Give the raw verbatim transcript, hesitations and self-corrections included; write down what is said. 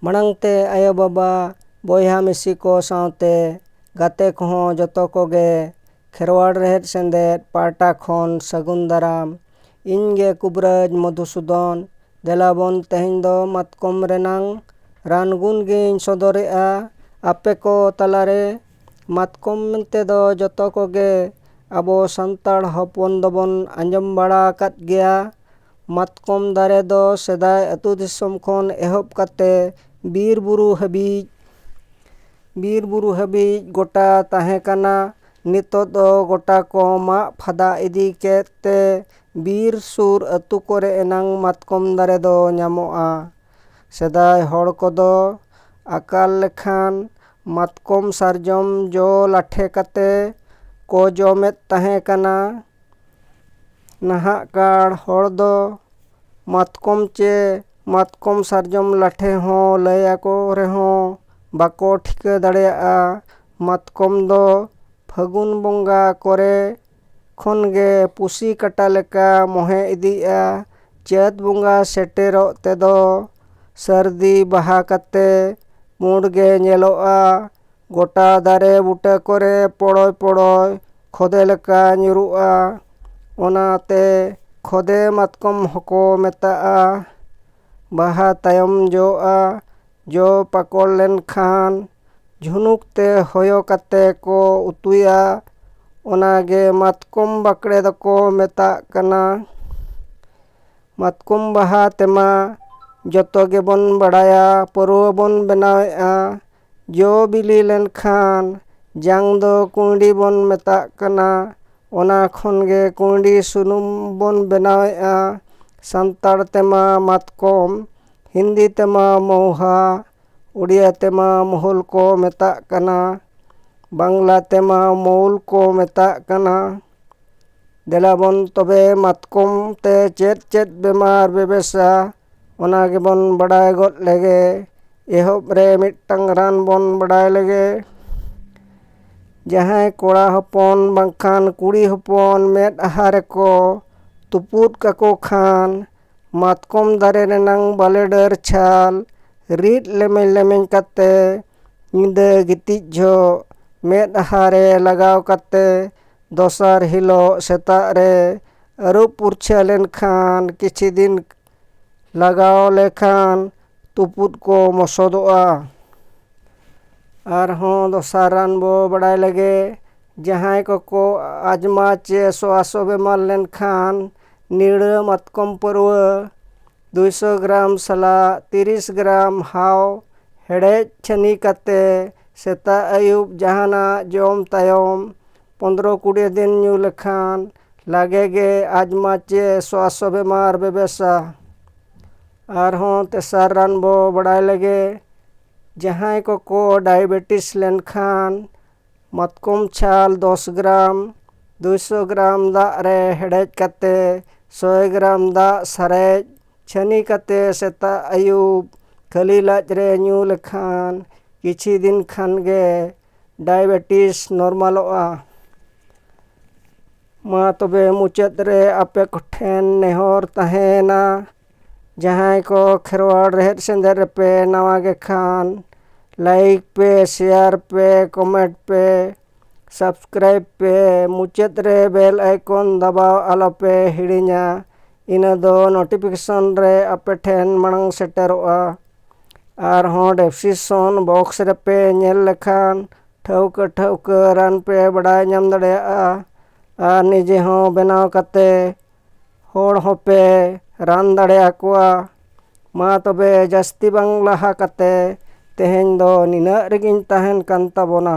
ᱢᱟᱲᱟᱝ ᱛᱮ ᱟᱭᱳᱼᱵᱟᱵᱟ, ᱵᱚᱭᱦᱟ ᱢᱤᱥᱤ ᱠᱚ ᱥᱟᱶᱛᱮ ᱜᱟᱛᱮ ᱠᱚᱦᱚᱸ ᱡᱚᱛᱚ ᱠᱚᱜᱮ ᱠᱷᱮᱨᱣᱟᱲ ᱨᱮᱦᱮᱫ ᱥᱮᱸᱫᱮᱫ ᱯᱟᱦᱴᱟ ᱠᱷᱚᱱ ᱥᱟᱹᱜᱩᱱ ᱫᱟᱨᱟᱢ᱾ ᱤᱧ ᱜᱮ ᱠᱩᱵᱨᱟᱡᱽ ᱢᱚᱫᱷᱩᱥᱩᱫᱚᱱ᱾ ᱫᱮᱞᱟ ᱵᱚᱱ ᱛᱮᱦᱮᱧ ᱫᱚ ᱢᱟᱛᱠᱚᱢ ᱨᱮᱱᱟᱝ ᱨᱟᱱ ᱜᱩᱱ ᱜᱤᱧ ᱥᱚᱫᱚᱨᱮᱜᱼᱟ ᱟᱯᱮ ᱠᱚ ᱛᱟᱞᱟᱨᱮ᱾ ᱢᱟᱛᱠᱚᱢ ᱢᱮᱱᱛᱮ ᱫᱚ ᱡᱚᱛᱚ ᱠᱚᱜᱮ ᱟᱵᱚ ᱥᱟᱱᱛᱟᱲ ᱦᱚᱯᱚᱱ ᱫᱚᱵᱚᱱ ᱟᱸᱡᱚᱢ ᱵᱟᱲᱟ ᱟᱠᱟᱫ ᱜᱮᱭᱟ᱾ ᱢᱟᱛᱠᱚᱢ ᱫᱟᱨᱮ ᱫᱚ ᱥᱮᱫᱟᱭ ᱟᱹᱛᱩ ᱫᱤᱥᱚᱢ ᱠᱷᱚᱱ ᱮᱦᱚᱵ ᱠᱟᱛᱮ ᱵᱤᱨ ᱵᱩᱨᱩ ᱦᱟᱹᱵᱤᱡ, ᱵᱤᱨ ᱵᱩᱨᱩ ᱦᱟᱹᱵᱤᱡ ᱜᱚᱴᱟ ᱛᱟᱦᱮᱸ ᱠᱟᱱᱟ᱾ ᱱᱤᱛᱚᱜ ᱫᱚ ᱜᱚᱴᱟ ᱠᱚ ᱢᱟᱜ ᱯᱷᱟᱫᱟ ᱤᱫᱤ ᱠᱮᱫ ᱛᱮ ᱵᱤᱨ ᱥᱩᱨ ᱟᱹᱛᱩ ᱠᱚᱨᱮ ᱮᱱᱟᱝ ᱢᱟᱛᱠᱚᱢ ᱫᱟᱨᱮ ᱫᱚ ᱧᱟᱢᱚᱜᱼᱟ᱾ ᱥᱮᱫᱟᱭ ᱦᱚᱲ ᱠᱚᱫᱚ ᱟᱠᱟᱞ ᱞᱮᱠᱷᱟᱱ ᱢᱟᱛᱠᱚᱢ ᱥᱟᱨᱡᱚᱢ ᱡᱚ ᱞᱟᱴᱷᱮ ᱠᱟᱛᱮ ᱠᱚ ᱡᱚᱢᱮᱫ ᱛᱟᱦᱮᱸ ᱠᱟᱱᱟ᱾ ᱱᱟᱦᱟᱜ ᱠᱟᱲ ᱦᱚᱲ ᱫᱚ ᱢᱟᱛᱠᱚᱢ ᱪᱮ ᱢᱟᱛᱠᱚᱢ ᱥᱟᱨᱡᱚᱢ ᱞᱟᱴᱷᱮ ᱦᱚᱸ ᱞᱟᱹᱭ ᱟᱠᱚ ᱨᱮᱦᱚᱸ ᱵᱟᱠᱚ ᱴᱷᱤᱠᱟᱹ ᱫᱟᱲᱮᱭᱟᱜᱼᱟ᱾ ᱢᱟᱛᱠᱚᱢ ᱫᱚ ᱯᱷᱟᱹᱜᱩᱱ ᱵᱚᱸᱜᱟ ᱠᱚᱨᱮ ᱠᱷᱚᱱ ᱜᱮ ᱯᱩᱥᱤ ᱠᱟᱴᱟ ᱞᱮᱠᱟ ᱢᱚᱦᱮ ᱤᱫᱤᱜᱼᱟ᱾ ᱪᱟᱹᱛ ᱵᱚᱸᱜᱟ ᱥᱮᱴᱮᱨᱚᱜ ᱛᱮᱫᱚ ᱥᱟᱹᱨᱫᱤ ᱵᱟᱦᱟ ᱠᱟᱛᱮ ᱯᱩᱸᱰ ᱜᱮ ᱧᱮᱞᱚᱜᱼᱟ᱾ ᱜᱚᱴᱟ ᱫᱟᱨᱮ ᱵᱩᱴᱟᱹ ᱠᱚᱨᱮ ᱯᱚᱲᱚᱭ ᱯᱚᱲᱚᱭ ᱠᱷᱚᱫᱮ ᱞᱮᱠᱟ ᱧᱩᱨᱩᱜᱼᱟ᱾ ᱚᱱᱟᱛᱮ ᱠᱷᱚᱫᱮ ᱢᱟᱛᱠᱚᱢ ᱦᱚᱸᱠᱚ ᱢᱮᱛᱟᱜᱼᱟ᱾ ᱵᱟᱦᱟ ᱛᱟᱭᱚᱢ ᱡᱚᱜᱼᱟ᱾ ᱡᱚ ᱯᱟᱠᱚᱲ ᱞᱮᱱᱠᱷᱟᱱ ᱡᱷᱩᱱᱩᱠ ᱛᱮ ᱦᱚᱭᱚ ᱠᱟᱛᱮ ᱠᱚ ᱩᱛᱩᱭᱟ᱾ ᱚᱱᱟᱜᱮ ᱢᱟᱛᱠᱚᱢ ᱵᱟᱠᱲᱮ ᱫᱚᱠᱚ ᱢᱮᱛᱟᱜ ᱠᱟᱱᱟ᱾ ᱢᱟᱛᱠᱚᱢ ᱵᱟᱦᱟ ᱛᱮᱢᱟ ᱡᱚᱛᱚ ᱜᱮᱵᱚᱱ ᱵᱟᱲᱟᱭᱟ, ᱯᱟᱹᱨᱣᱟᱹ ᱵᱚᱱ ᱵᱮᱱᱟᱣᱮᱫᱼᱟ᱾ ᱡᱚ ᱵᱤᱞᱤ ᱞᱮᱱᱠᱷᱟᱱ ᱡᱟᱝ ᱫᱚ ᱠᱩᱸᱭᱰᱤ ᱵᱚᱱ ᱢᱮᱛᱟᱜ ᱠᱟᱱᱟ᱾ ᱚᱱᱟ ᱠᱷᱚᱱ ᱜᱮ ᱠᱩᱸᱭᱰᱤ ᱥᱩᱱᱩᱢ ᱵᱚᱱ ᱵᱮᱱᱟᱣᱮᱫᱼᱟ᱾ ᱥᱟᱱᱛᱟᱲ ᱛᱮᱢᱟ ᱢᱟᱛᱠᱚᱢ, ᱦᱤᱱᱫᱤ ᱛᱮᱢᱟ ᱢᱚᱣᱦᱟ, ᱩᱲᱤᱭᱟ ᱛᱮᱢᱟ ᱢᱚᱦᱩᱞ ᱠᱚ ᱢᱮᱛᱟᱜ ᱠᱟᱱᱟ, ᱵᱟᱝᱞᱟ ᱛᱮᱢᱟ ᱢᱚᱣᱩᱞ ᱠᱚ ᱢᱮᱛᱟᱜ ᱠᱟᱱᱟ᱾ ᱫᱮᱞᱟ ᱵᱚᱱ ᱛᱚᱵᱮ ᱢᱟᱛᱠᱚᱢ ᱛᱮ ᱪᱮᱫ ᱪᱮᱫ ᱵᱮᱢᱟᱨ ᱵᱮᱵᱮᱥᱟ, ᱚᱱᱟ ᱜᱮᱵᱚᱱ ᱵᱟᱰᱟᱭ ᱜᱚᱫ ᱞᱮᱜᱮ᱾ ᱮᱦᱚᱵ ᱨᱮ ᱢᱤᱫᱴᱟᱝ ᱨᱟᱱ ᱵᱚᱱ ᱵᱟᱰᱟᱭ ᱞᱮᱜᱮ᱾ ᱡᱟᱦᱟᱸᱭ ᱠᱚᱲᱟ ᱦᱚᱯᱚᱱ ᱵᱟᱝᱠᱷᱟᱱ ᱠᱩᱲᱤ ᱦᱚᱯᱚᱱ ᱢᱮᱫ ᱟᱦᱟ ᱨᱮᱠᱚ ᱛᱩᱯᱩᱫ ᱠᱟᱠᱚ ᱠᱷᱟᱱ, ᱢᱟᱛᱠᱚᱢ ᱫᱟᱨᱮ ᱨᱮᱱᱟᱝ ᱵᱟᱞᱮ ᱰᱟᱹᱨ ᱪᱷᱟᱞ ᱨᱤᱫ ᱞᱮᱢᱮᱧ ᱞᱮᱢᱮᱧ ᱠᱟᱛᱮ ᱧᱤᱫᱟᱹ ᱜᱤᱛᱤᱡ ᱡᱚᱦᱚᱜ ᱢᱮᱫᱦᱟ ᱨᱮ ᱞᱟᱜᱟᱣ ᱠᱟᱛᱮ ᱫᱚᱥᱟᱨ ᱦᱤᱞᱳᱜ ᱥᱮᱛᱟᱜ ᱨᱮ ᱟᱹᱨᱩᱵ ᱯᱩᱨᱪᱷᱟᱹ ᱞᱮᱱᱠᱷᱟᱱ ᱠᱤᱪᱷᱤ ᱫᱤᱱ ᱞᱟᱜᱟᱣ ᱞᱮᱠᱷᱟᱱ ᱛᱩᱯᱩᱫ ᱠᱚ ᱢᱚᱥᱚᱫᱚᱜᱼᱟ᱾ ᱟᱨᱦᱚᱸ ᱫᱚᱥᱟᱨ ᱨᱟᱱ ᱵᱚ ᱵᱟᱲᱟᱭ ᱞᱮᱜᱮ᱾ ᱡᱟᱦᱟᱸᱭ ᱠᱚᱠᱚ ᱟᱡᱽᱢᱟ ᱪᱮ ᱥᱚᱣᱟᱥᱚ ᱵᱮᱢᱟᱨ ᱞᱮᱱᱠᱷᱟᱱ ᱱᱤᱲᱟᱹ ᱢᱟᱛᱠᱚᱢ ᱯᱟᱹᱨᱣᱟᱹ ᱫᱩᱭᱥᱚ ᱜᱨᱟᱢ ᱥᱟᱞᱟᱜ ᱛᱤᱨᱤᱥ ᱜᱨᱟᱢ ᱦᱟᱣ ᱦᱮᱰᱮᱡ ᱪᱷᱟᱹᱱᱤ ᱠᱟᱛᱮ ᱥᱮᱛᱟᱜ ᱟᱹᱭᱩᱵ ᱡᱟᱦᱟᱱᱟᱜ ᱡᱚᱢ ᱛᱟᱭᱚᱢ ᱯᱚᱱᱫᱽᱨᱚ ᱠᱩᱲᱤ ᱫᱤᱱ ᱧᱩ ᱞᱮᱠᱷᱟᱱ ᱞᱟᱜᱮ ᱜᱮ ᱟᱡᱽᱢᱟ ᱪᱮ ᱥᱚᱣᱟᱥᱚ ᱵᱮᱢᱟᱨ ᱵᱮᱵᱮᱥᱟ᱾ ᱟᱨᱦᱚᱸ ᱛᱮᱥᱟᱨ ᱨᱟᱱ ᱵᱚ ᱵᱟᱲᱟᱭ ᱞᱮᱜᱮ᱾ ᱡᱟᱦᱟᱸᱭ ᱠᱚᱠᱚ ᱰᱟᱭᱟᱵᱮᱴᱤᱥ ᱞᱮᱱᱠᱷᱟᱱ ᱢᱟᱛᱠᱚᱢ ᱪᱷᱟᱞ ᱫᱚᱥ ᱜᱨᱟᱢ ᱫᱩᱭᱥᱚ ᱜᱨᱟᱢ ᱫᱟᱜ ᱨᱮ ᱦᱮᱰᱮᱡ ᱠᱟᱛᱮ ᱥᱚᱭ ᱜᱨᱟᱢ ᱫᱟᱜ ᱥᱟᱨᱮᱡ ᱪᱷᱟᱹᱱᱤ ᱠᱟᱛᱮ ᱥᱮᱛᱟᱜ ᱟᱹᱭᱩᱵ ᱠᱷᱟᱹᱞᱤ ᱞᱟᱡ ᱨᱮ ᱧᱩ ᱞᱮᱠᱷᱟᱱ ᱠᱤᱪᱷᱤ ᱫᱤᱱ ᱠᱷᱟᱱ ᱜᱮ ᱰᱟᱭᱟᱵᱮᱴᱤᱥ ᱱᱚᱨᱢᱟᱞᱚᱜᱼᱟ᱾ ᱢᱟ ᱛᱚᱵᱮ ᱢᱩᱪᱟᱹᱫ ᱨᱮ ᱟᱯᱮ ᱠᱚᱴᱷᱮᱱ ᱱᱮᱦᱚᱨ ᱛᱟᱦᱮᱱᱟ, ᱡᱟᱦᱟᱸᱭ ᱠᱚ ᱠᱷᱮᱨᱣᱟᱲ ᱨᱮᱦᱮᱫ ᱥᱮᱸᱫᱮᱨ ᱨᱮᱯᱮ ᱱᱟᱣᱟ ᱜᱮ ᱠᱷᱟᱱ ᱞᱟᱭᱤᱠ ᱯᱮ, ᱥᱮᱭᱟᱨ ᱯᱮ, ᱠᱚᱢᱮᱱᱴ ᱯᱮ, ᱥᱟᱵᱥᱠᱨᱟᱭᱤᱵ ᱯᱮ᱾ ᱢᱩᱪᱟᱹᱫ ᱨᱮ ᱵᱮᱞ ᱟᱭᱠᱚᱱ ᱫᱟᱵᱟᱣ ᱟᱞᱚᱯᱮ ᱦᱤᱲᱤᱧᱟ, ᱤᱱᱟᱹ ᱫᱚ ᱱᱳᱴᱤᱯᱷᱤᱠᱮᱥᱚᱱ ᱨᱮ ᱟᱯᱮ ᱴᱷᱮᱱ ᱢᱟᱲᱟᱝ ᱥᱮᱴᱮᱨᱚᱜᱼᱟ᱾ ᱟᱨᱦᱚᱸ ᱰᱮᱥᱠᱨᱤᱯᱥᱚᱱ ᱵᱚᱠᱥ ᱨᱮᱯᱮ ᱧᱮᱞ ᱞᱮᱠᱷᱟᱱ ᱴᱷᱟᱹᱣᱠᱟᱹ ᱴᱷᱟᱹᱣᱠᱟᱹ ᱨᱟᱱ ᱯᱮ ᱵᱟᱰᱟᱭ ᱧᱟᱢ ᱫᱟᱲᱮᱭᱟᱜᱼᱟ ᱟᱨ ᱱᱤᱡᱮ ᱦᱚᱸ ᱵᱮᱱᱟᱣ ᱠᱟᱛᱮ ᱦᱚᱲ ᱦᱚᱸᱯᱮ ᱨᱟᱱ ᱫᱟᱲᱮᱭᱟᱠᱚᱣᱟ᱾ ᱢᱟ ᱛᱚᱵᱮ ᱡᱟᱹᱥᱛᱤ ᱵᱟᱝ ᱞᱟᱦᱟ ᱠᱟᱛᱮ ᱛᱮᱦᱮᱧ ᱫᱚ ᱱᱤᱱᱟᱹᱜ ᱨᱮᱜᱮᱧ ᱛᱟᱦᱮᱱ ᱠᱟᱱ ᱛᱟᱵᱚᱱᱟ᱾